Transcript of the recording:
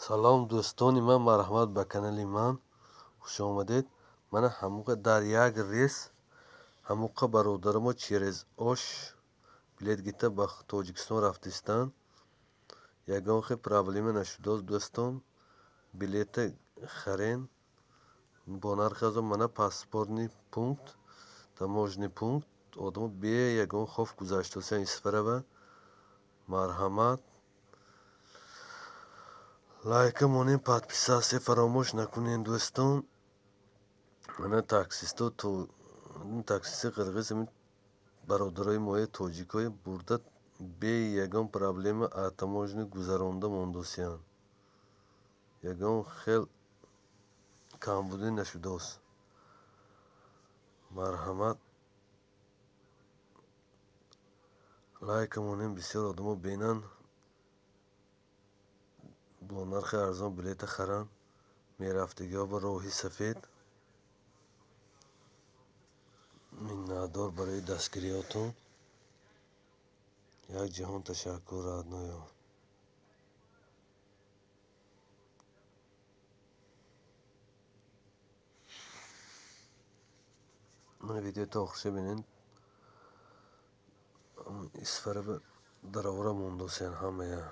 Салом, дӯстони ман, марҳамат ба канали ман, хуш омадед. Мана ҳамуқа дар як рейс ҳамуқа бародарамо через Ош билет гирифта ба Тоҷикистон рафтистанд. Ягон хел проблема нашудааст, дӯстон. Билета харен бо нархи арзон. Мана паспортный пункт, таможенный пункт, одамо бе ягон хоф гузаштаастанд Исфарава. Марҳамат, лайка монем, подписаться фаромӯш накунед, дӯстон. Мана таксисто, таксисти қирғиз бародарои мои тоҷикое бурда бе ягон проблема таможня гузаронда мондосиянд. Ягон хел камбудӣ нашудааст. Марҳамат, лайка монем, бисёр одамо бинанд, бо нархи арзон билета харанд. Мерафтагиҳо ба роҳи сафед. Миннатдор барои дастгириётон. Як ҷаҳон ташаккур, родноё. Мана видео то охирша бинед. Исфарава даровара мондосиянд ҳамая.